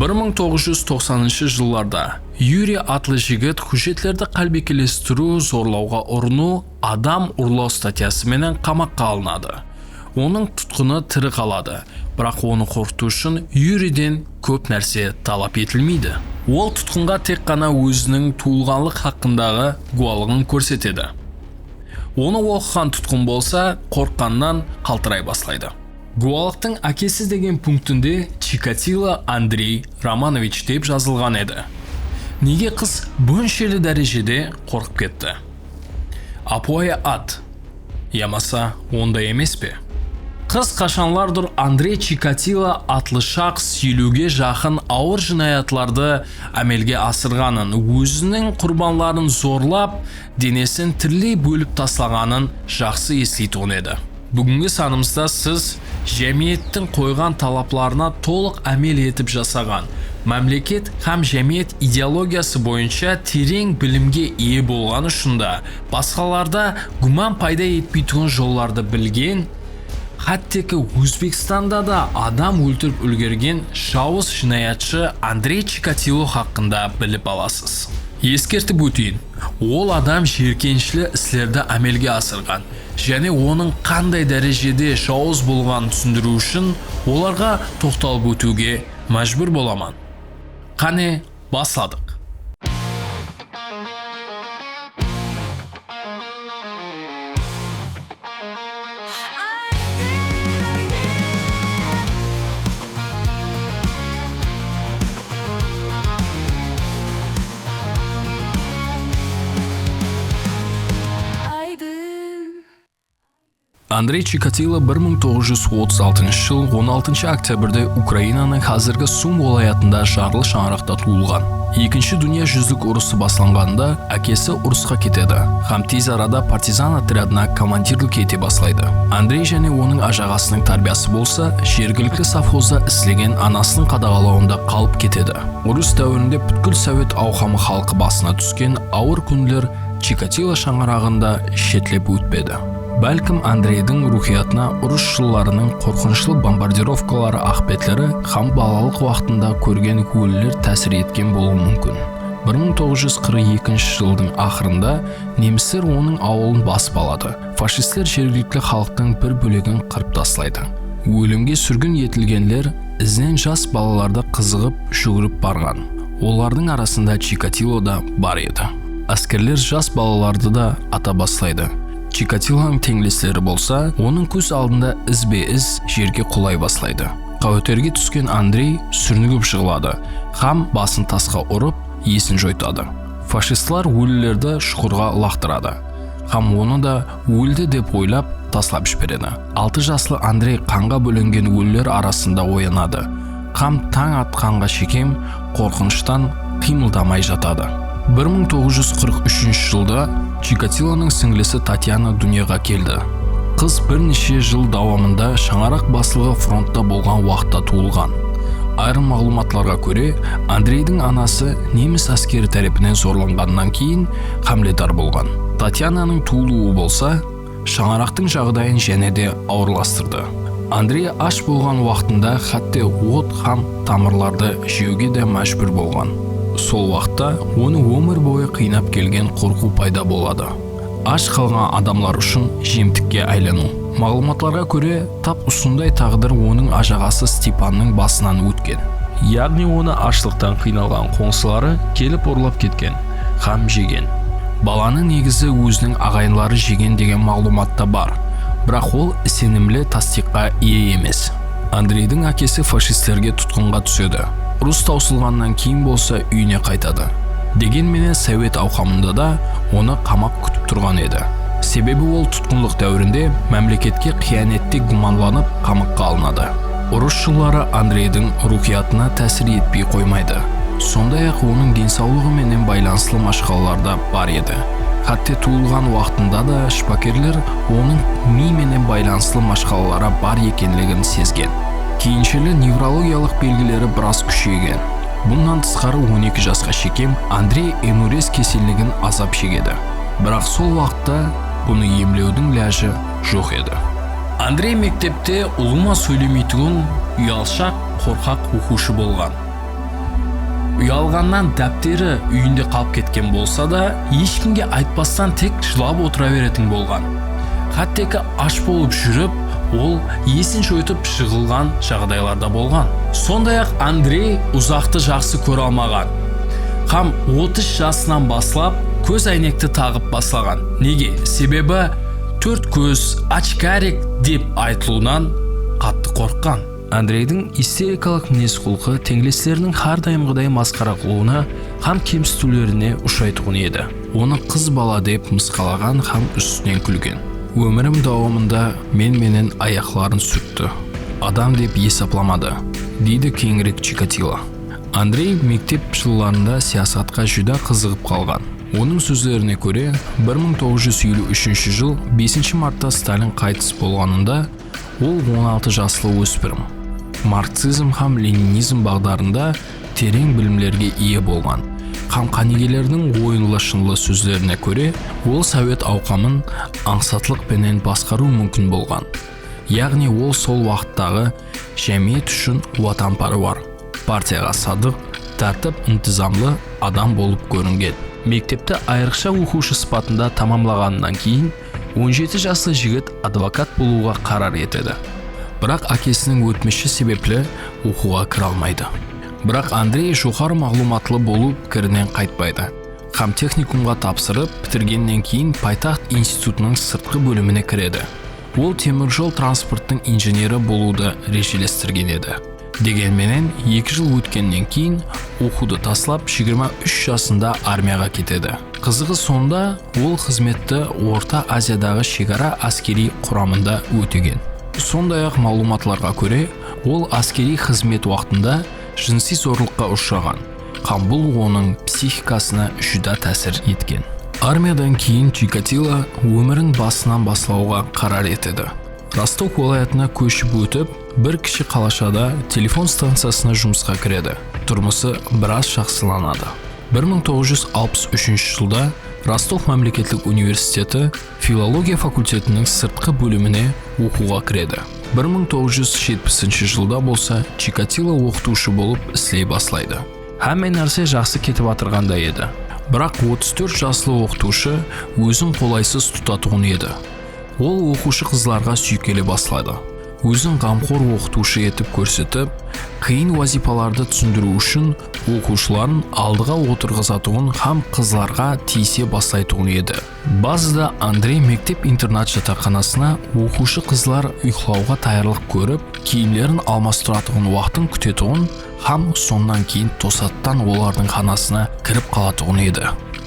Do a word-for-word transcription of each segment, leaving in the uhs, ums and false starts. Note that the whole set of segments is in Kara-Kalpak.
Bir mıń toǵız júz toqsanınshı jıllarda Yuriy atlı jigit hújjetlerdi qálbekelestiriw, zorlawǵa urınıw, adam urlaw statyası menen qamaqqa alınadı. Onıń tutqını tiri qaladı, biraq onı qorqıtıw ushın Yuriyden kóp nárse talap etilmeydi. Ol tutqınǵa tek ǵana óziniń tuwılǵanlıq haqqındaǵı gúwalıǵın kórsetedi. Onı oqıǵan tutqın bolsa qorqqannan qaltıray baslaydı. Gúwalıqtıń ákesi degen punktinde Chikatilo Andrey Romanovich dep jazılǵan edi. Nege qız bónsheli dárejede qorqıp ketti? Ápiwayı at. Yamasa onday emes pe? Qız qashanlardur Andrey Chikatilo atlı shaxs eliwge jaqın awır jınayatlardı ámelge asırǵanın, óziniń qurbanların zorlap, denesin tiriley bólip taslaǵanın jaqsı esleytuǵın edi. Búgingi sanımızda siz jámiyettiń qoyǵan talaplarına tolıq ámel etip jasaǵan, mámleket hám jámiyet ideologiyası boyınsha tereń bilimge iye bolǵanı ushın da, basqalarda gúman payda etpeytuǵın jollardı bilgen, hátteki Ózbekstanda da adam óltirip úlgergen jawız jınayatshı Andrey Chikatilo haqqında bilip alasız. Eskertip óteyin, ol adam jerkenishli islerdi ámelge asırǵan, jáne onıń qanday dárejede jawız bolǵanın túsindiriw ushın olarǵa toqtalıp ótiwge májbúr bolaman. Qáne, basladıq. Andrey Chikatilo bir mıń toǵız júz otız altınshı jıl on altınshı oktyabrde Ukrainanıń házirgi Sum wálayatında jarlı shańaraqta tuwılǵan. Ekinshi dúnya júzlik urısı baslanǵanında ákesi urısqa ketedi hám tez arada partizan otryadına komandirlik ete baslaydı. Andrey jáne onıń ájaǵasınıń tárbiyası bolsa jergilikli sovxozda islegen anasınıń qadaǵalawında qalıp ketedi. Urıs dáwirinde pútkil sovet awqamı xalqı basına túsken awır kúnler Chikatilo shańaraǵında shetlep ótpedi. Bálkim, Andreydiń ruwxıyatına urıs jıllarınıń qorqınıshlı bombardirovkaları aqıbetleri hám balalıq waqtında kórgen óliler tásir etken bolıwı múmkin. Bir mıń toǵız júz qırq ekinshi jıldıń aqırında nemisler onıń awılın basıp aladı. Fashistler jergilikli xalıqtıń bir bólegin qırıp taslaydı. Ólimge súrgin etilgenler izinen jas balalar da qızıǵıp júgirip barǵan. Olardıń arasında Chikatilo da bar edi. Áskerler jas balalardı da ata baslaydı. Chikatilonıń teńlesleri bolsa onıń kóz aldında izbe-iz jerge qulay baslaydı. Qáweterge túsken Andrey súrnigip jıǵıladı hám basın tasqa urıp, esin joytadı. Fashistler ólilerdi shuqırǵa ılaqtıradı hám onı da óldi dep oylap, taslap jiberedi. Altı jaslı Andrey qanǵa bólengen óliler arasında oyanadı hám tań atqanǵa shekem qorqınıshtan qıymıldamay jatadı. Bir mıń toǵız júz qırq úshinshi jılda Chikatilonıń sińlisi Tatyana dúnyaǵa keldi. Qız bir neshe jıl dawamında shańaraq baslıǵı frontta bolǵan waqıtta tuwılǵan. Ayırım maǵlıwmatlarǵa kóre, Andreydiń anası nemis áskeri tárepinen zorlanǵannan keyin hámiledar bolǵan. Tatyananıń tuwılıwı bolsa shańaraqtıń jaǵdayın jáne de awırlastırdı. Andrey ash bolǵan waqtında hátte ot hám tamırlardı jewge de májbúr bolǵan. Sol waqıtta onı ómir boyı qıynap kelgen qorqıw payda boladı. Ash qalǵan adamlar ushın jemtikke aylanıw. Maǵlıwmatlarǵa kóre, tap usınday táǵdir onıń ájaǵası Stepannıń basınan ótken. Yaǵnıy onı ashlıqtan qıynalǵan qońsıları kelip urlap ketken hám jegen. Balanı negizi óziniń aǵayinları jegen degen maǵlıwmat ta bar, biraq ol isenimli tastıyıqqa iye emes. Andreydiń ákesi fashistlerge tutqınǵa túsedi. Urıs tawsılǵannan keyin bolsa úyine qaytadı. Degen menen, sovet awqamında da onı qamaq kútip turǵan edi. Sebebi ol tutqınlıq dáwirinde mámleketke qıyanette gúmanlanıp, qamaqqa alınadı. Urıs jılları Andreydiń ruwxıyatına tásir etpey qoymaydı. Sonday-aq, onıń densawlıǵı menen baylanıslı mashqalalar da bar edi. Hátte tuwılǵan waqtında da shıpakerler onıń miy menen baylanıslı mashqalaları bar ekenligin sezgen. Keyinshelli nevrologiyalıq belgileri biraz kúsheygen. Bunnan tısqarı, on eki jasqa shekem Andrey enurez keselligin azap shegedi. Biraq sol waqıtta bunı emlewdiń ilajı joq edi. Andrey mektepte ulıwma sóylemeytuǵın, uyalshaq, qorqaq oqıwshı bolǵan. Uyalǵannan dápteri úyinde qalıp ketken bolsa da, hesh kimge aytpastan tek jılap otıra beretin bolǵan. Hátteki ash bolıp júrip, ol esin joytıp jıǵılǵan jaǵdaylar da bolǵan. Sonday-aq, Andrey uzaqtı jaqsı kóre almaǵan hám otız jasınan baslap kóz áynekti taǵıp baslaǵan. Nege? Sebebi tórt kóz, ochkarik dep aytılıwdan qattı qorqqan. Andreydiń isterikalıq minez-qulqı teńlesleriniń hár dayımǵıday masqara qılıwına hám kemsitiwlerine ushıraytuǵın edi. Onı qız bala dep mısqalaǵan hám ústinen kúlgen. Ómirim dawamında men menen ayaqların súrtti. Adam dep esaplamadı, deydi keyinirek Chikatilo. Andrey mektep jıllarında siyasatqa júdá qızıǵıp qalǵan. Onıń sózlerine kóre, bir mıń toǵız júz eliw úshinshi jıl besinshi martta Stalin qaytıs bolǵanında ol on altı jaslı óspirim. Marksizm hám leninizm baǵdarında tereń bilimlerge iye bolǵan hám qánigelerdiń oyınlı-shınlı sózlerine kóre, ol sovet awqamın ańsatlıq penen basqarıw múmkin bolǵan. Yaǵnıy ol sol waqıttaǵı jámiyet ushın watanpárwar, partiyaǵa sadıq, tártip-intizamlı adam bolıp kóringen. Mektepti ayrıqsha oqıwshı sıpatında tamamlaǵanınan keyin on jeti jaslı jigit advokat bolıwǵa qarar etedi. Biraq ákesiniń ótmishi sebepli oqıwǵa kire almaydı. Biraq Andrey joqarı maǵlıwmatlı bolıw pikirinen qaytpaydı hám texnikumǵa tapsırıp, pitirgennen keyin paytaxt institutınıń sırtqı bólimine kiredi. Ol temir jol transporttıń injeneri bolıwdı rejelestirgen edi. Degen menen, eki jıl ótkennen keyin oqıwdı taslap, jigirma úsh jasında armiyaǵa ketedi. Qızıǵı sonda, ol xızmetti Orta Aziyadaǵı shegara áskeriy quramında ótegen. Sonday-aq, maǵlıwmatlarǵa kóre, ol áskeriy xızmet waqtında jınısıy zorlıqqa ushıraǵan hám bul onıń psixikasına júdá tásir etken. Armiyadan keyin Chikatilo ómirin basınan baslawǵa qarar etedi. Rostov wálayatına kóship ótip, bir kishi qalashada telefon stanciyasına jumısqa kiredi. Turmısı biraz jaqsılanadı. Bir mıń toǵız júz alpıs úshinshi jılda Rostov mámleketlik universiteti filologiya fakultetiniń sırtqı bólimine oqıwǵa kiredi. Bir mıń toǵız júz jetpisinshi jılda bolsa Chikatilo oqıtıwshı bolıp isley baslaydı. Hámme nárse jaqsı ketip atırǵanday edi. Biraq otız tórt jaslı oqıtıwshı ózin qolaysız tutatuǵın edi. Ol oqıwshı qızlarǵa súykele basladı. Ózin ǵamxor oqıtıwshı etip kórsetip, qıyın wazıypalardı túsindiriw ushın oqıwshıların aldıǵa otırǵızatuǵın hám qızlarǵa tiyise baslaytuǵın edi. Bazıda Andrey mektep-internat jataqxanasına oqıwshı qızlar uyıqlawǵa tayarlıq kórip, kiyimlerin almastıratuǵın waqtın kútetuǵın hám sonnan keyin tosattan olardıń xanasına kirip qalatuǵın edi.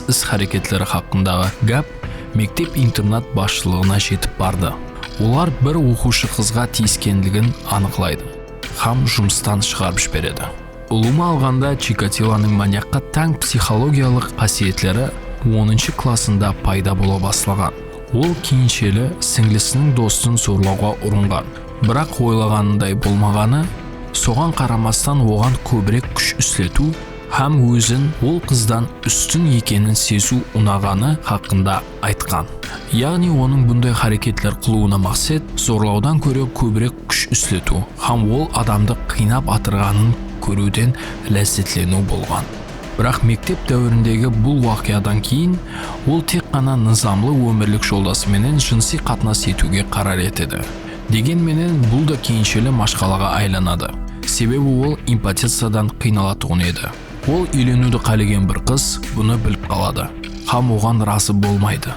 Is-háreketleri haqqındaǵı gáp mektep-internat basshılıǵına jetip bardı. Olar bir oqıwshı qızǵa tiyiskenligin anıqlaydı hám jumıstan shıǵarıp jiberedi. Ulıwma alǵanda, Chikatilanıń manyaqqa tán psixologiyalıq qásiyetleri onınshı klassında payda bola baslaǵan. Ol keyinsheli sińlisiniń dostın zorlawǵa urınǵan. Biraq oylaǵanınday bolmaǵanı, soǵan qaramastan oǵan kóbirek kúsh isletiw hám ózin ol qızdan ústin ekenin seziw unaǵanı haqqında aytqan. Yaǵnıy onıń bunday háreketler qılıwına maqset zorlawdan kóre kóbirek kúsh isletiw hám ol adamdı qıynap atırǵanın kóriwden lázzetleniw bolǵan. Biraq mektep dáwirindegi bul waqıyadan keyin ol tek ǵana nızamlı ómirlik joldası menen jınısıy qatnas etiwge qarar etedi. Degen menen, bul da keyinsheli mashqalaǵa aylanadı. Sebebi ol impotenciyadan qıynalatuǵın edi. Ol úyleniwdi qálegen bir qız bunı bilip qaladı hám oǵan razı bolmaydı.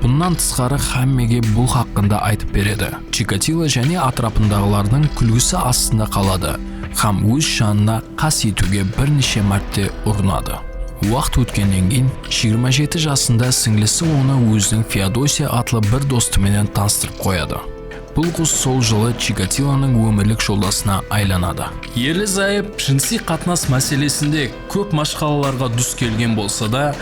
Bunnan tısqarı, hámmege bul haqqında aytıp beredi. Chikatilo jáne átirapındaǵılardıń kúlgisi astında qaladı hám óz janına qas etiwge bir neshe márte urınadı. Waqıt ótkennen keyin, jigirma jeti jasında sińlisi onı óziniń Feodosiya atlı bir dostı menen tanıstırıp qoyadı. Bul qız sol jılı Chikatilanıń ómirlik joldasına aylanadı. Erli-zayıp jınısıy qatnas máselesinde kóp mashqalalarǵa dus kelgen bolsa da,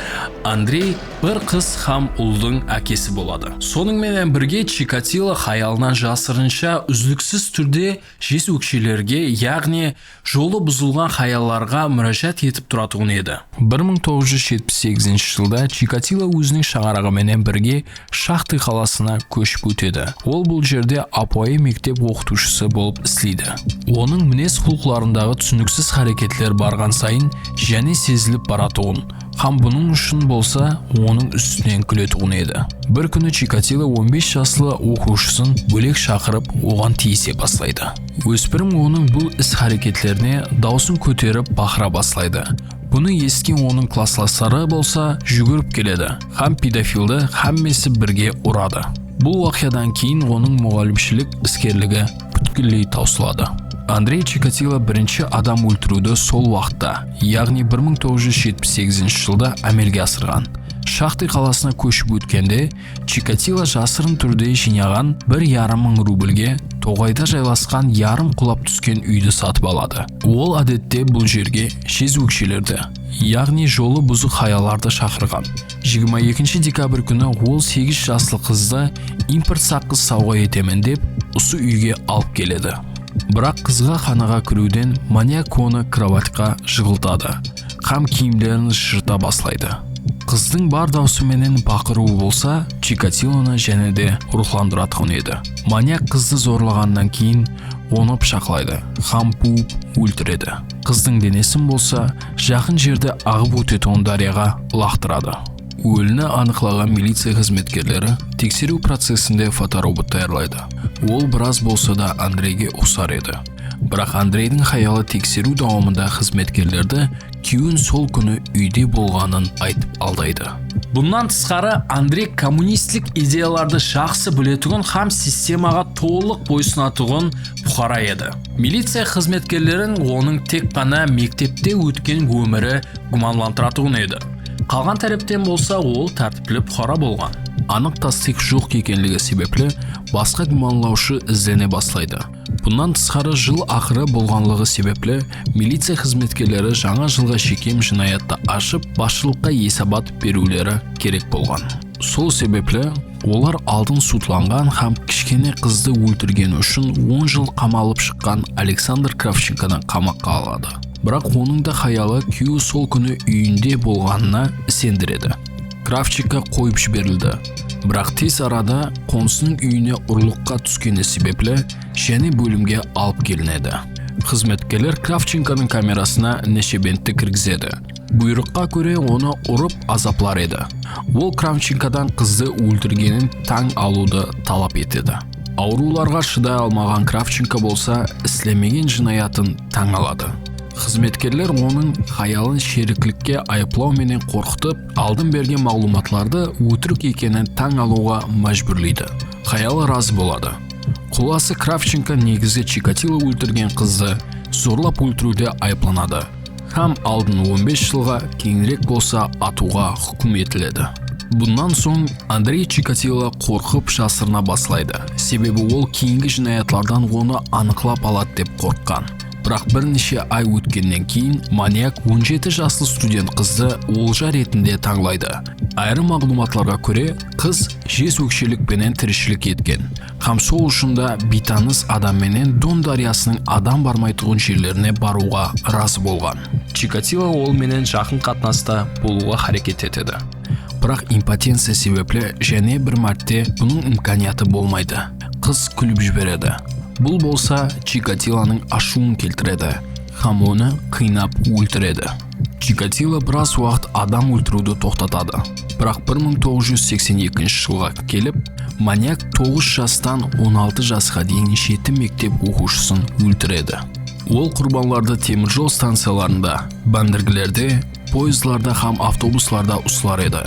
Andrey bir qız hám uldıń ákesi boladı. Sonıń menen birge, Chikatilo hayalınan jasırınsha, úzliksiz túrde jes ókshelerge, yaǵnıy jolı buzılǵan hayallarǵa múrájat etip turatuǵın edi. Bir mıń toǵız júz jetpis segizinshi jılda Chikatilo óziniń shańaraǵı menen birge Shaxtı qalasına kóship ótedi. Ol bul jerde ápiwayı mektep oqıtıwshısı bolıp isleydi. Onıń minez-qulqlarındaǵı túsiniksiz háreketler barǵan sayın jáne sezilip baratuǵın hám bunıń ushın bolsa onıń ústinen kúletuǵın edi. Bir kúni Chikatilo on bes jaslı oqıwshısın bólek shaqırıp, oǵan tiyise baslaydı. Óspirim onıń bul is-háreketlerine dawısın kóterip baqıra baslaydı. Bunı esitken onıń klasslasları bolsa júgirip keledi hám pedofildi hámmesi birge uradı. Bul waqıyadan keyin onıń muǵallimshilik iskerligi pútkilley tawsıladı. Andrey Chikatilo birinshi adam óltiriwdi sol waqıtta, yaǵnıy bir mıń toǵız júz jetpis segizinshi jılda ámelge asırǵan. Shaxtı qalasına kóship ótkende, Chikatilo jasırın túrde jıynaǵan bir yarım mıń rublge toǵayda jaylasqan yarım qulap túsken úydi satıp aladı. Ol, ádette, bul jerge jez ókshelerdi, yaǵnıy jolı buzıq hayalardı shaqırǵan. Jigirma ekinshi dekabr kúni ol segiz jaslı qızdı import saqqız sawǵa etemen dep, usı úyge alıp keledi. Biraq qızǵa xanaǵa kiriwden manyak onı krovatqa jıǵıltadı hám kiyimlerin jırta baslaydı. Qızdıń bar dawısı menen baqırıwı bolsa Chikatilonı jáne de ruwxlandıratuǵın edi. Manyak qızdı zorlaǵannan keyin onı pıshaqlaydı hám buwıp óltiredi. Qızdıń denesin bolsa jaqın jerde aǵıp ótetuǵın dáryaǵa ılaqtıradı. Ólini anıqlaǵan miliciya xızmetkerleri tekseriw procesinde fotorobot tayarlaydı. Ol biraz bolsa da Andreyge uqsar edi. Biraq Andreydiń hayalı tekseriw dawamında xızmetkerlerdi kúyewin sol kúni úyde bolǵanın aytıp aldaydı. Bunnan tısqarı, Andrey kommunistlik ideyalardı jaqsı biletuǵın hám sistemaǵa tolıq boysınatuǵın puqara edi. Miliciya xızmetkerlerin onıń tek ǵana mektepte ótken ómiri gúmanlantıratuǵın edi. Qalǵan tárepten bolsa ol tártipli puqara bolǵan. Anıq tastıyıq joq ekenligi sebepli basqa gúmanlawshı izlene baslaydı. Bunnan tısqarı, jıl aqırı bolǵanlıǵı sebepli miliciya xızmetkerleri jańa jılǵa shekem jınayattı ashıp, basshılıqqa esabat beriwleri kerek bolǵan. Sol sebepli olar aldın sudlanǵan hám kishkene qızdı óltirgeni ushın on jıl qamalıp shıqqan Aleksandr Kravchenkonı qamaqqa aladı. Biraq onıń da hayalı kúyewi sol kúni úyinde bolǵanına isendiredi. Kravchenko qoyıp jiberildi. Biraq tez arada qońsınıń úyine urlıqqa túskeni sebepli jáne bólimge alıp kelinedi. Xızmetkerler Kravchenkonıń kamerasına neshebentti kirgizedi. Buyrıqqa kóre onı urıp azaplar edi. Ol Kravchenkodan qızdı óltirgenin tań alıwdı talap etedi. Awırıwlarǵa shıday almaǵan Kravchenko bolsa islemegen jınayatın tań aladı. Xızmetkerler onıń hayalın sheriklikke ayıplaw menen qorqıtıp, aldın bergen maǵlıwmatlardı ótirik ekenin tań alıwǵa májbúrleydi. Hayalı razı boladı. Qullası, Kravchenko negizgi Chikatilo óltirgen qızdı zorlap óltiriwde ayıplanadı hám aldın on bes jılǵa, keyinirek bolsa atıwǵa húkim etiledi. Bunnan soń Andrey Chikatilo qorqıp jasırına baslaydı, sebebi ol keyingi jınayatlardan onı anıqlap aladı dep qorqqan. Biraq bir neshe ay ótkennen keyin manyak on jeti jaslı student qızdı olja retinde tańlaydı. Ayırım maǵlıwmatlarǵa kóre, qız jez ókshelik penen tirishilik etken hám sol ushın da biytanıs adam menen Don dáryasınıń adam barmaytuǵın jerlerine barıwǵa razı bolǵan. Chikatilo ol menen jaqın qatnasta bolıwǵa háreket etedi. Biraq impotenciya sebepli jáne bir márte bunıń imkaniyatı bolmaydı. Qız kúlip jiberedi. Bul bolsa Chikatilonıń ashıwın keltiredi hám onı qıynap óltiredi. Chikatilo biraz waqıt adam óltiriwdi toqtatadı. Biraq bir mıń toǵız júz seksen ekinshi jılǵa kelip, manyak toǵız jastan on altı jasqa deyin jeti mektep oqıwshısın óltiredi. Ol qurbanlardı temir jol stanciyalarında, bándirgilerde, poezdlarda hám avtobuslarda uslar edi.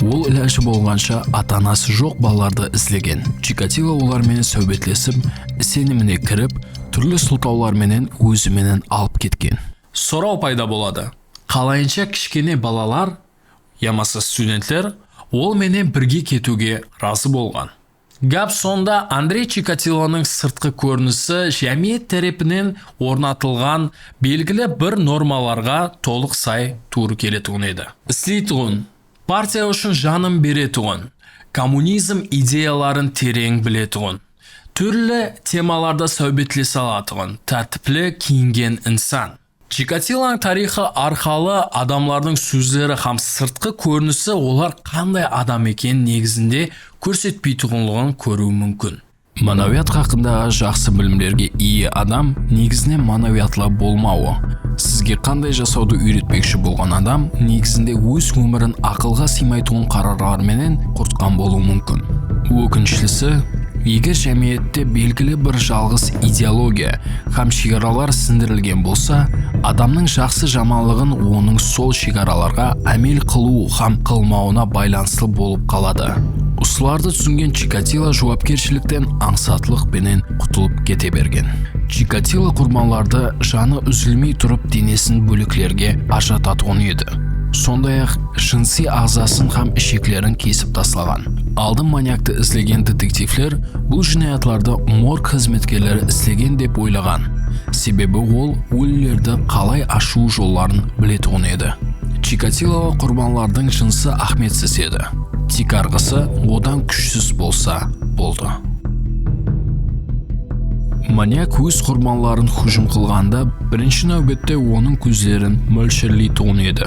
Ol ilajı bolǵansha ata-anası joq balalardı izlegen. Chikatilo olar menen sáwbetlesip, isenimine kirip, túrli sıltawlar menen ózi menen alıp ketken. Soraw payda boladı. Qalayınsha kishkene balalar yamasa studentler ol menen birge ketiwge razı bolǵan? Gáp sonda, Andrey Chikatilonıń sırtqı kórinisi jámiyet tárepinen ornatılǵan belgili bir normalarǵa tolıq say tuwrı keletuǵın edi. Isleytuǵın, partiya ushın janın beretuǵın, kommunizm ideyaların tereń biletuǵın, túrli temalarda sáwbetlese alatuǵın, tártipli kiyingen insan. Chikatilonıń tariyxı arqalı adamlardıń sózleri hám sırtqı kórinisi olar qanday adam ekenin negizinde kórsetpeytuǵınlıǵın kóriw múmkin. Mánawiyat haqqındaǵı jaqsı bilimlerge iye adam negizinen mánawiyatlı bolmawı. Sizge qanday jasawdı úyretpekshi bolǵan adam negizinde óz ómirin aqılǵa sıymaytuǵın qararlar menen qurtqan bolıwı múmkin. Ókinishlisi, eger jámiyette belgili bir jalǵız ideologiya hám shegaralar sindirilgen bolsa, adamnıń jaqsı-jamanlıǵın onıń sol shegaralarǵa ámel qılıwı hám qılmawına baylanıslı bolıp qaladı. Usılardı túsingen Chikatilo juwapkershilikten ańsatlıq penen qutılıp kete bergen. Chikatilo qurbanlardı janı úzilmey turıp denesin bóleklerge ajıratatuǵın edi. Sonday-aq, jınısıy aǵzasın hám isheklerin kesip taslaǵan. Aldın manyaktı izlegen detektivler bul jınayatlardı morg xızmetkerleri islegen dep oylaǵan. Sebebi ol ólilerdi qalay ashıw jolların biletuǵın edi. Chikatiloǵa qurbanlardıń jınısı áhmiyetsiz edi. Tiykarǵısı odan kúshsiz bolsa boldı. Manyak óz qurbanların hújim qılǵanda birinshi náwbette onıń kózlerin mólsherleytuǵın edi.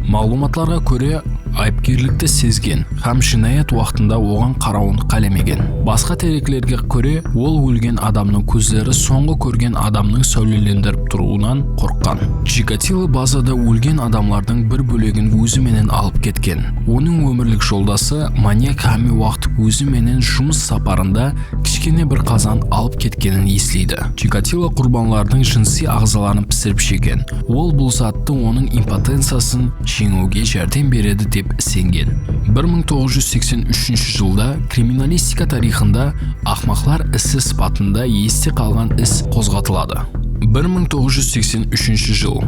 Maǵlıwmatlarǵa kóre, ayıpkerlikti sezgen hám jınayat waqtında oǵan qarawın qálemegen. Basqa dereklerge kóre, ol ólgen adamnıń kózleri sońǵı kórgen adamnıń sáwlelendirip turıwınan qorqqan. Chikatilo bazada ólgen adamlardıń bir bólegin ózi menen alıp ketken. Onıń ómirlik joldası manyak hámme waqıt ózi menen jumıs saparında kishkene bir qazan alıp ketkenin esleydi. Chikatilo qurbanlardıń jınısıy aǵzaların pisirip jegen. Ol bul zattı onıń impotenciyasın jeńiwge járdem beredi dep isengen. Bir mıń toǵız júz seksen úshinshi jılda kriminalistika tariyxında aqmaqlar isi sıpatında este qalǵan is qozǵatıladı. Bir mıń toǵız júz seksen úshinshi jıl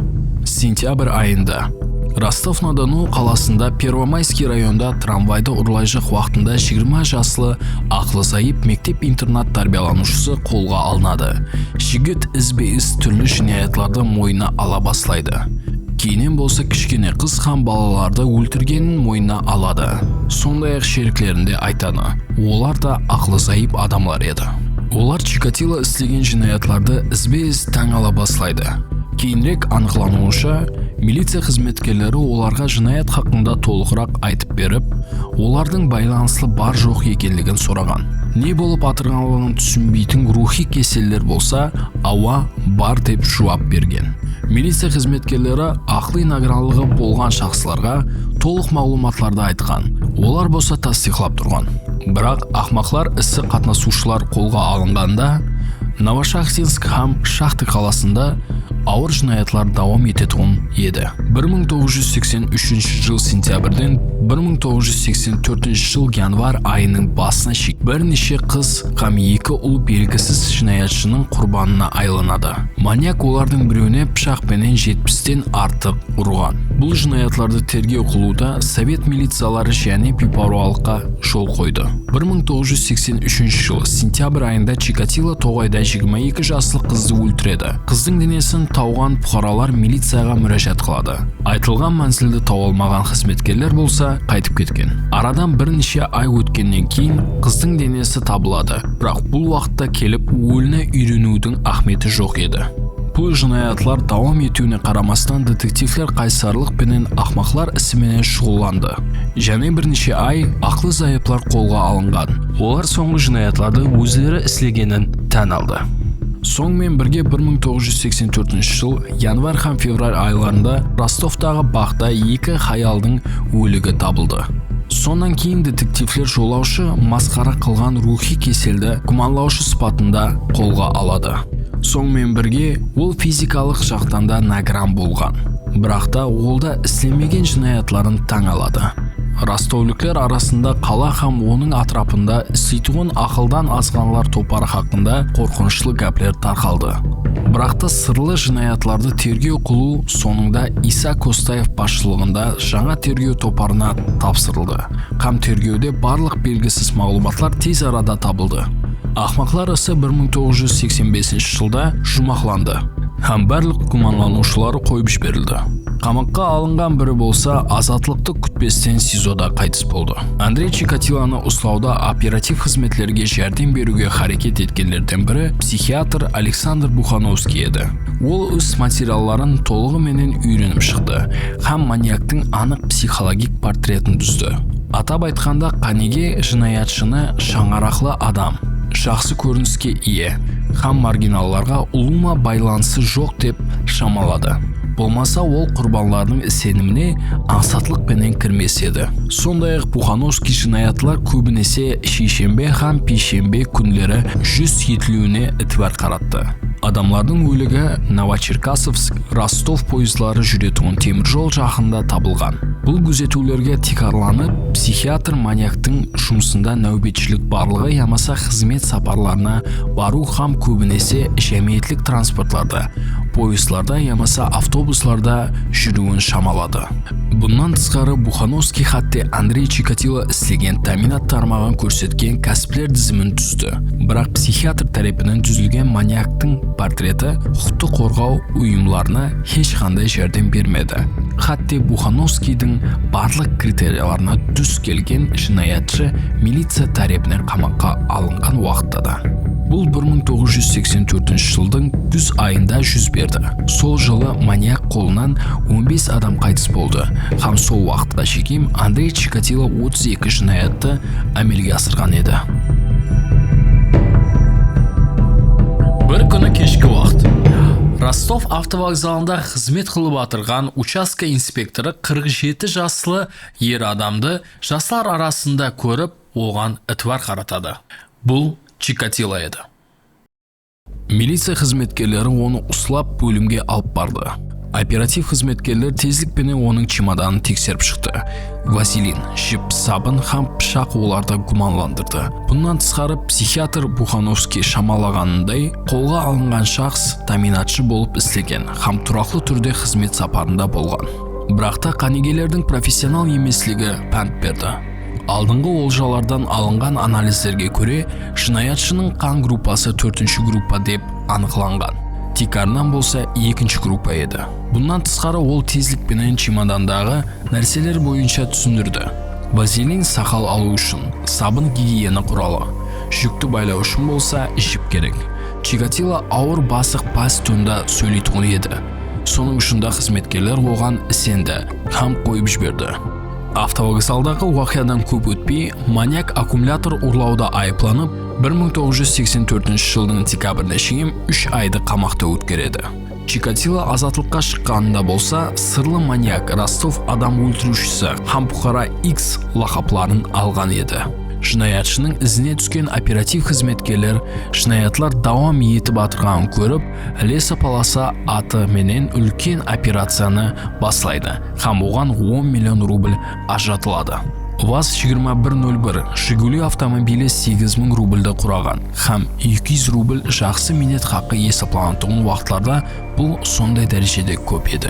sentyabr ayında Rostov-na-Donu qalasında Pervomayskiy rayonda tramvaydı urlayjaq waqtında jigirma jaslı aqlı zayıp mektep-internat tárbiyalanıwshısı qolǵa alınadı. Jigit izbe-iz túrli jınayatlardı moynına ala baslaydı. Keyninen bolsa kishkene qız hám balalardı óltirgenin moynına aladı. Sonday-aq, sheriklerinde aytadı. Olar da aqlı zayıp adamlar edi. Olar Chikatilo islegen jınayatlardı izbe-iz tań ala baslaydı. Keyinirek anıqlanıwınsha, miliciya xızmetkerleri olarǵa jınayat haqqında tolıǵıraq aytıp berip, olardıń baylanıslı bar-joq ekenligin soraǵan. Ne bolıp atırǵanlıǵın túsinbeytin ruwxıy keseller bolsa, awa, bar dep juwap bergen. Miliciya xızmetkerleri aqlıy nogranlıǵı bolǵan shaxslarǵa tolıq maǵlıwmatlardı aytqan, olar bolsa tastıyıqlap turǵan. Biraq aqmaqlar isi qatnasıwshılar qolǵa alınǵanda, Novoshaxtinsk hám Shaxtı qalasında awır jınayatlar dawam etetuǵın edi. Bir mıń toǵız júz seksen úshinshi jıl sentyabrden bir mıń toǵız júz seksen tórtinshi jıl yanvar ayınıń basına shekem bir neshe qız hám eki ul belgisiz jınayatshınıń qurbanına aylanadı. Manyak olardıń birewine pıshaq penen jetpisten artıq urǵan. Bul jınayatlardı tergew qılıwda sovet miliciyaları jáne biypárwalıqqa jol qoydı. Bir mıń toǵız júz seksen úshinshi jılı sentyabr ayında Chikatilo toǵayda jigirma eki jaslı qızdı óltiredi. Qızdıń denesin tawǵan puqaralar miliciyaǵa múrájat qıladı. Aytılǵan mánzildi tawa almaǵan xızmetkerler bolsa qaytıp ketken. Aradan bir neshe ay ótkennen keyin qızdıń denesi tabıladı, biraq bul waqıtta kelip ólini úyreniwdiń áhmiyeti joq edi. Bul jınayatlar dawam etiwine qaramastan, detektivler qaysarlıq penen aqmaqlar isi menen shuǵıllandı. Jáne bir neshe ay aqlı zayıplar qolǵa alınǵan. Olar sońǵı jınayatlardı ózleri islegenin tán aldı. Sonıń menen birge, bir mıń toǵız júz seksen tórtinshi jıl yanvar hám fevral aylarında Rostovtaǵı baǵda eki hayaldıń óligi tabıldı. Sonnan keyin detektivler jolawshı masqara qılǵan ruwxıy keseldi gúmanlawshı sıpatında qolǵa aladı. Sonıń menen birge, ol fizikalıq jaqtan da nogran bolǵan. Biraq ta ol da islemegen jınayatların tań aladı. Rostovlikler arasında qala hám onıń átirapında isleytuǵın aqıldan azǵanlar toparı haqqında qorqınıshlı gápler tarqaldı. Biraq ta sırlı jınayatlardı tergew qılıw sońında Isa Kostaev basshılıǵında jańa tergew toparına tapsırıldı hám tergewde barlıq belgisiz maǵlıwmatlar tez arada tabıldı. Aqmaqlar isi bir mıń toǵız júz seksen besinshi jılda juwmaqlandı hám barlıq gúmanlanıwshıları qoyıp jiberildi. Qamaqqa alınǵan biri bolsa azatlıqtı kútpesten SIZOda qaytıs boldı. Andrey Chikatilonı uslawda operativ xızmetlerge járdem beriwge háreket etkenlerden biri psixiatr Aleksandr Buxanovskiy edi. Ol is materialların tolıǵı menen úyrenip shıqtı hám manyaktıń anıq psixologik portretin dúzdi. Atap aytqanda, qánige jınayatshını shańaraqlı adam, jaqsı kóriniske iye hám marginallarǵa ulıwma baylanısı joq dep shamaladı. Bolmasa, ol qurbanlardıń isenimine ańsatlıq penen kirmes edi. Sonday-aq, Buxanovskiy jınayatlar kóbinese shiyshembe hám piyshembe kúnleri júz etiliwine itibar qarattı. Adamlardıń óligi Novocherkasovsk, Rostov poezdları júretuǵın temir jol jaqında tabılǵan. Bul gúzetiwlerge tiykarlanıp, psixiatr manyaktıń jumısında náwbetshilik barlıǵı yamasa xızmet saparlarına barıw hám kóbinese jámiyetlik transportlarda, poezdlarda yamasa avtobuslarda júriwin shamaladı. Bunnan tısqarı, Buxanovskiy hátte Andrey Chikatilo islegen támiynat tarmaǵın kórsetken kásipler dizimin dúzdi. Biraq psixiatr tárepinen dúzilgen manyaktıń portreti huqıqtı qorǵaw uyımlarına hesh qanday járdem bermedi. Hátte Buxanovskiydiń barlıq kriteriyalarına dus kelgen jınayatshı miliciya tárepinen qamaqqa alınǵan waqıtta da. Bul bir mıń toǵız júz seksen tórtinshi jıldıń gúz ayında júz berdi. Sol jılı manyak qolınan on bes adam qaytıs boldı hám sol waqıtqa shekem Andrey Chikatilo otız eki jınayattı ámelge asırǵan edi. Bir kúni keshki waqıt Rostov avtovokzalında xızmet qılıp atırǵan uchastka inspektorı qırq jeti jaslı er adamdı jaslar arasında kórip, oǵan itibar qaratadı. Bul Chikatilo edi. Miliciya xızmetkerleri onı uslap, bólimge alıp bardı. Operativ xızmetkerler tezlik penen onıń chemodanın tekserip shıqtı. Vazelin, jip, sabın hám pıshaq olardı gúmanlandırdı. Bunnan tısqarı, psixiatr Buxanovskiy shamalaǵanınday, qolǵa alınǵan shaxs támiynatshı bolıp islegen hám turaqlı túrde xızmet saparında bolǵan. Biraqta qánigelerdiń professional emesligi pánt berdi. Aldınǵı oljalardan alınǵan analizlerge kóre, jınayatshınıń qan gruppası tórtinshi gruppa dep anıqlanǵan. Tiykarınan bolsa ekinshi gruppa edi. Bunnan tısqarı, ol tezlik penen chemodandaǵı nárseler boyınsha túsindirdi. Vazelin saqal alıw ushın, sabın gigiena quralı, júkti baylaw ushın bolsa jip kerek. Chikatilo awır basıq bas tonda sóyleytuǵın edi. Sonıń ushın da xızmetkerler oǵan isendi hám qoyıp jiberdi. Avtovokzaldaǵı waqıyadan kóp ótpey, manyak akkumulyator urlawda ayıplanıp, bir mıń toǵız júz seksen tórtinshi jıldıń dekabrine shekem úsh aydı qamaqta ótkeredi. Chikatilo azatlıqqa shıqqanında bolsa, sırlı manyak, Rostov adam óltiriwshisi hám puqara X laqapların alǵan edi. Jınayatshınıń izine túsken operativ xızmetkerler jınayatlar dawam etip atırǵanın kórip, Lesopolosa atı menen úlken operaciyanı baslaydı hám oǵan on million rubl ajıratıladı. Vaz jigirma bir nol bir Jiguli avtomobili segiz mıń rubldi quraǵan hám eki júz rubl jaqsı miynet haqı esaplanatuǵın waqıtlarda bul sonday dárejede kóp edi.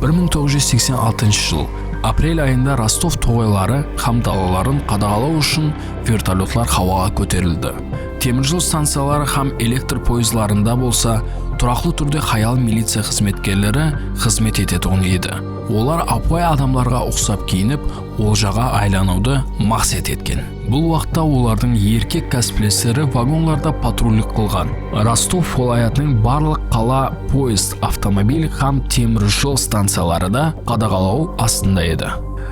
Bir mıń toǵız júz seksen altınshı jıl aprel ayında Rostov toǵayları hám dalaların qadaǵalaw ushın vertolyotlar hawaǵa kóterildi. Temir jol stanciyaları hám elektr poezdlarında bolsa turaqlı túrde hayal miliciya xızmetkerleri xızmet etetuǵın edi. Olar ápiwayı adamlarǵa uqsap kiyinip, oljaǵa aylanıwdı maqset etken. Bul waqıtta olardıń erkek kásiplesleri vagonlarda patrullik qılǵan. Rostov wálayatınıń barlıq qala, poezd, avtomobil hám temir jol stanciyaları da qadaǵalaw astında edi.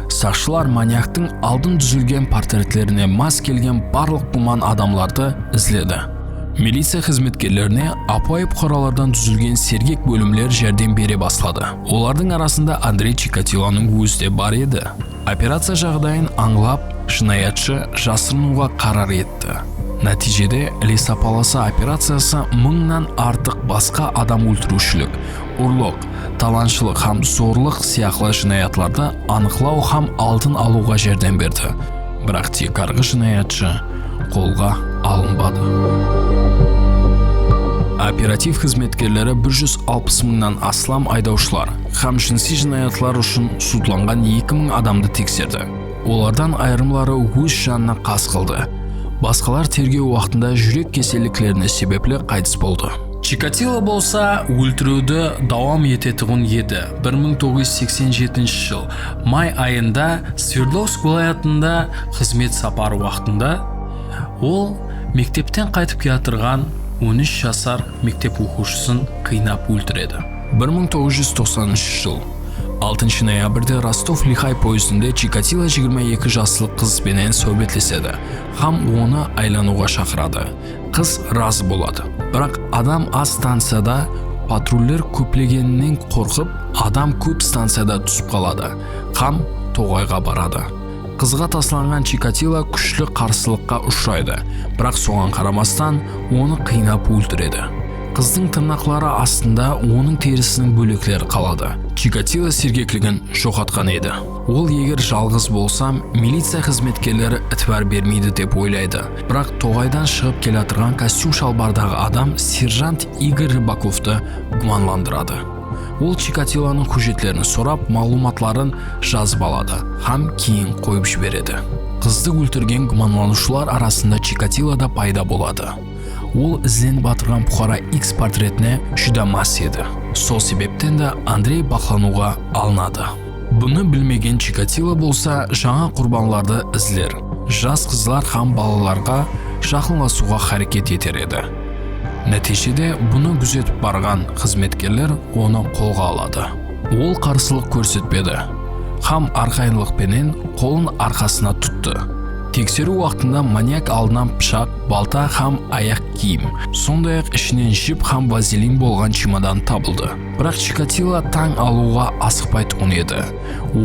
Saqshılar manyaktıń aldın dúzilgen portretlerine mas kelgen barlıq gúman adamlardı izledi. Miliciya xızmetkerlerine ápiwayı puqaralardan dúzilgen sergek bólimler járdem bere basladı. Olardıń arasında Andrey Chikatilonıń ózi de bar edi. Operaciya jaǵdayın ańlap, jınayatshı jasırınıwǵa qarar etti. Nátiyjede, Lesopolosa operaciyası mıńnan artıq basqa adam óltiriwshilik, urlıq, talanshılıq hám zorlıq sıyaqlı jınayatlardı anıqlaw hám aldın alıwǵa járdem berdi. Biraq tiykarǵı jınayatshı qolǵa alınbadı. Operativ xızmetkerleri bir júz alpıs mıńnan aslam aydawshılar hám jınısıy jınayatlar ushın sudlanǵan eki mıń adamdı tekserdi. Olardan ayırımları óz janına qas qıldı. Basqalar tergew waqtında júrek keselliklerine sebepli qaytıs boldı. Chikatilo bolsa óltiriwdi dawam etetuǵın edi. Bir mıń toǵız júz seksen jetinshi jıl may ayında Sverdlovsk wálayatında xızmet saparı waqtında ol mektepten qaytıp kiyatırǵan on úsh jasar mektep oqıwshısın qıynap óltiredi. Bir mıń toǵız júz toqsanınshı jıl Altınshı noyabrde Rostov-Lixay poezdinde Chikatilo jigirma eki jaslıq qız penen sáwbetlesedi hám onı aylanıwǵa shaqıradı. Qız razı boladı. Biraq adam az stanciyada, patruller kóplegeninen qorqıp, adam kóp stanciyada túsip qaladı hám toǵayǵa baradı. Qızǵa taslanǵan Chikatilo kúshli qarsılıqqa ushıraydı, biraq soǵan qaramastan, onı qıynap óltiredi. Qızdıń tırnaqları astında onıń terisiniń bólekleri qaladı. Chikatilo sergekligin joǵatqan edi. Ol eger jalǵız bolsam, miliciya xızmetkerleri itibar bermeydi dep oylaydı. Biraq toǵaydan shıǵıp kelyatırǵan kostyum-shalbardaǵı adam serjant Igor Rybakovtı gúmanlandıradı. Ol Chikatilonıń hújjetlerin sorap, maǵlıwmatların jazıp aladı hám keyin qoyıp jiberedi. Qızdı óltirgen gúmanlanıwshılar arasında Chikatilo da payda boladı. Ol izlenip atırǵan puqara X portretine júdá mas edi. Sol sebepten de Andrey baqlanıwǵa alınadı. Bunı bilmegen Chikatilo bolsa jańa qurbanlardı izler, jas qızlar hám balalarǵa jaqınlasıwǵa háreket eter edi. Nátiyjede bunı gúzetip barǵan xızmetkerler onı qolǵa aladı. Ol qarsılıq kórsetpedi hám arqayınlıq penen qolın arqasına tuttı. Tekseriw waqtında manyak aldınan pıshaq, balta hám ayaq kiyim, sonday-aq, ishinen jip hám vazelin bolǵan chemodan tabıldı. Biraq Chikatilo tań alıwǵa asıqpaytuǵın edi.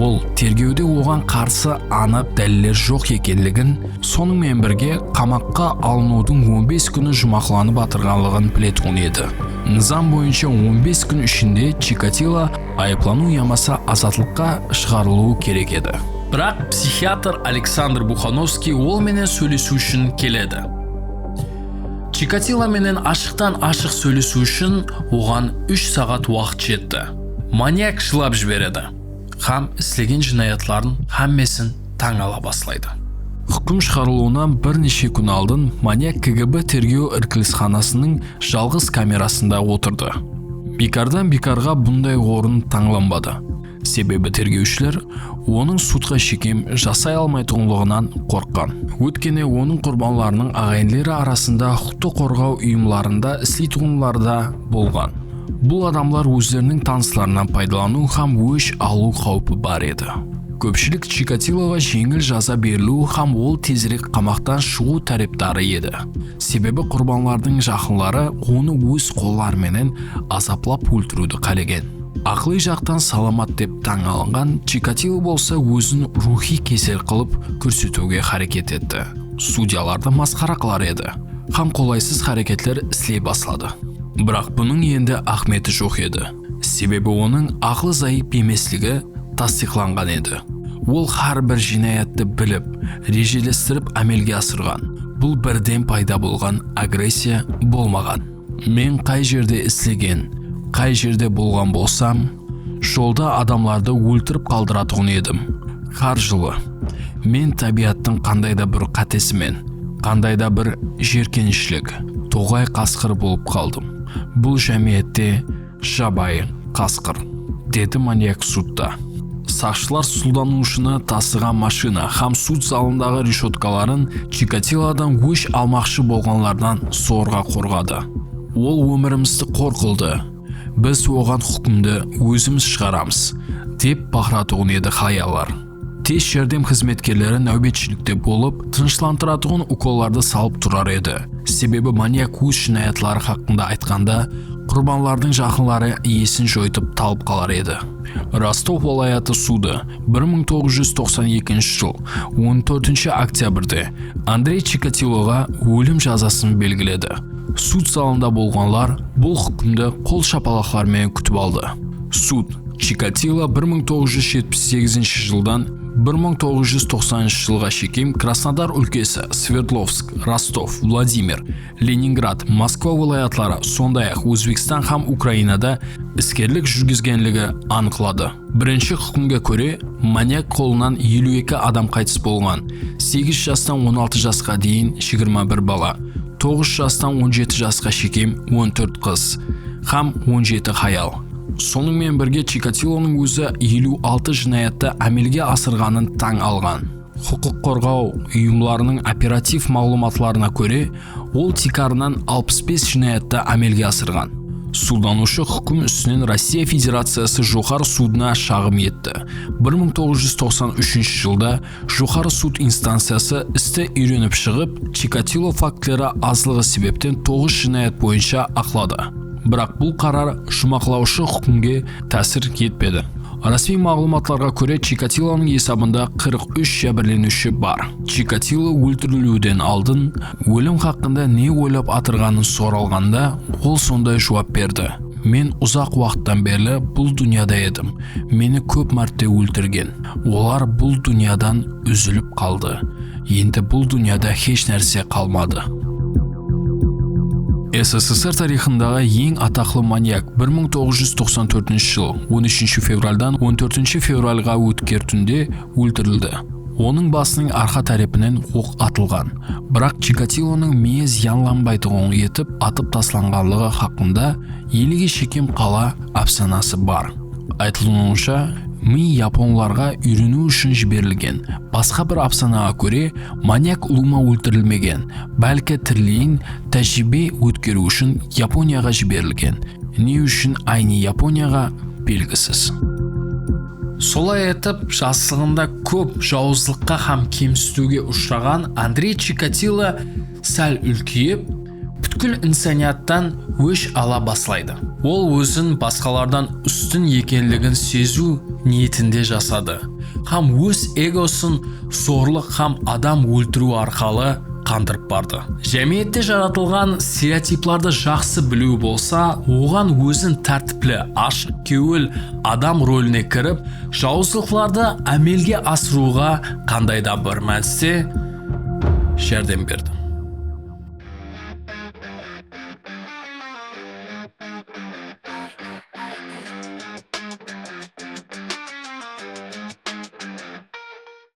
Ol tergewde oǵan qarsı anıq dáliller joq ekenligin, sonıń menen birge, qamaqqa alınıwdıń on bes kúni juwmaqlanıp atırǵanlıǵın biletuǵın edi. Nızam boyınsha on bes kún ishinde Chikatilo ayıplanıw yamasa azatlıqqa shıǵarılıwı kerek edi. Biraq psixiatr Aleksandr Buxanovskiy ol menen sóylesiw ushın keledi. Chikatilo menen ashıqtan-ashıq sóylesiw ushın oǵan úsh saat waqıt jetti. Manyak jılap jiberedi hám islegen jınayatların hámmesin tań ala baslaydı. Húkim shıǵarılıwınan bir neshe kún aldın manyak K G B tergew irkilisxanasınıń jalǵız kamerasında otırdı. Biykardan biykarǵa bunday orın tańlanbadı. Sebebi tergewshiler onıń sudqa shekem jasay almaytuǵınlıǵınan qorqqan. Óytkeni, onıń qurbanlarınıń aǵayinleri arasında huqıqtı qorǵaw uyımlarında isleytuǵınlar da bolǵan. Bul adamlar ózleriniń tanıslarınan paydalanıw hám ósh alıw qáwpi bar edi. Kópshilik Chikatiloǵa jeńil jaza beriliw hám ol tezirek qamaqtan shıǵıw tárepdarı edi. Sebebi qurbanlardıń jaqınları onı óz qolları menen azaplap óltiriwdi qálegen. Aqılıy jaqtan salamat dep tań alınǵan Chikatilo bolsa ózin ruwxıy kesel qılıp kórsetiwge háreket etti. Sudyalardı masqara qılar edi hám qolaysız háreketler isley basladı. Biraq bunıń endi áhmiyeti joq edi. Sebebi onıń aqlı zayıp emesligi tastıyıqlanǵan edi. Ol hár bir jinayattı bilip, rejelestirip ámelge asırǵan. Bul birden payda bolǵan agressiya bolmaǵan. Men qay jerde islegen, qay jerde bolǵan bolsam, jolda adamlardı óltirip qaldıratuǵın edim. Hár jılı men tábiyattıń qanday da bir qátesi men, qanday da bir jerkenishlik, toǵay qasqırı bolıp qaldım. Bul jámiyette jabayı qasqır, dedi manyak sudta. Saqshılar sudlanıwshını tasıǵan mashina hám sud zalındaǵı reshotkaların Chikatilodan ósh almaqshı bolǵanlardan zorǵa qorǵadı. Ol ómirimizdi qor qıldı. Biz oǵan húkimdi ózimiz shıǵaramız, dep baqıratuǵın edi hayallar. Tez járdem xızmetkerleri náwbetshilikte bolıp, tınıshlantıratuǵın ukollardı salıp turar edi. Sebebi manyak óz jınayatları haqqında aytqanda, qurbanlardıń jaqınları esin joytıp talıp qalar edi. Rostov wálayatı sudı bir mıń toǵız júz toqsan ekinshi jıl on tórtinshi oktyabrde Andrey Chikatiloǵa ólim jazasın belgiledi. Sud zalında bolǵanlar bul húkimdi qol shapalaqları menen kútip aldı. Sud Chikatilo bir mıń toǵız júz jetpis segizinshi jıldan bir mıń toǵız júz toqsanınshı jılǵa shekem Krasnodar úlkesi, Sverdlovsk, Rostov, Vladimir, Leningrad, Moskva wálayatları, sonday-aq, Ózbekstan hám Ukrainada iskerlik júrgizgenligi anıqladı. Birinshi húkimge kóre, manyak qolınan eliw eki adam qaytıs bolǵan, segiz jastan on altı jasqa deyin jigirma bir bala, toǵız jastan on jeti jasqa shekem on tórt qız hám on jeti hayal. Sonıń menen birge, Chikatilonıń ózi eliw altı jınayattı ámelge asırǵanın tań alǵan. Huqıq qorǵaw uyımlarınıń operativ maǵlıwmatlarına kóre, ol tiykarınan alpıs bes jınayattı ámelge asırǵan. Sudlanıwshı húkim ústinen Rossiya Federaciyası Joqarı sudına shaǵım etti. Bir mıń toǵız júz toqsan úshinshi jılda Joqarı sud instanciyası isti úyrenip shıǵıp, Chikatilo faktleri azlıǵı sebepten toǵız jınayat boyınsha aqladı. Biraq bul qarar juwmaqlawshı húkimge tásir etpedi. Rásmiy maǵlıwmatlarǵa kóre, Chikatilonıń esabında qırq úsh jábirleniwshi bar. Chikatilo óltiriliwden aldın ólim haqqında ne oylap atırǵanın soralǵanda, ol sonday juwap berdi: "Men uzaq waqıttan berli bul dúnyada edim. Meni kóp márte óltirgen. Olar bul dúnyadan úzilip qaldı. Endi bul dúnyada hesh nárse qalmadı." S S S R tariyxındaǵı eń ataqlı manyak bir mıń toǵız júz toqsan tórtinshi jıl on úshinshi fevraldan on tórtinshi fevralǵa ótker túnde óltirildi. Onıń basınıń arqa tárepinen oq atılǵan. Biraq Chikatilonıń miyi zıyanlanbaytuǵın etip atıp taslanǵanlıǵı haqqında elege shekem qala ápsanası bar. Aytılınıwınsha, miy yaponlarǵa úyreniw ushın jiberilgen. Basqa bir ápsanaǵa kóre, manyak ulıwma óltirilmegen, bálki tirileyin tájiriybe ótkeriw ushın Yaponiyaǵa jiberilgen. Ne ushın ayni Yaponiyaǵa, belgisiz. Solay etip, jaslıǵında kóp jawızlıqqa hám kemsitiwge ushıraǵan Andrey Chikatilo sál úlkeyip, pútkil insaniyattan ósh ala baslaydı. Ol ózin basqalardan ústin ekenligin seziw niyetinde jasadı hám óz egosın zorlıq hám adam óltiriw arqalı qandırıp bardı. Jámiyette jaratılǵan stereotiplardı jaqsı biliw bolsa, oǵan ózin tártipli, ashıq kewil adam roline kirip, jawızlıqlardı ámelge asırıwǵa qanday da bir mániste járdem berdi.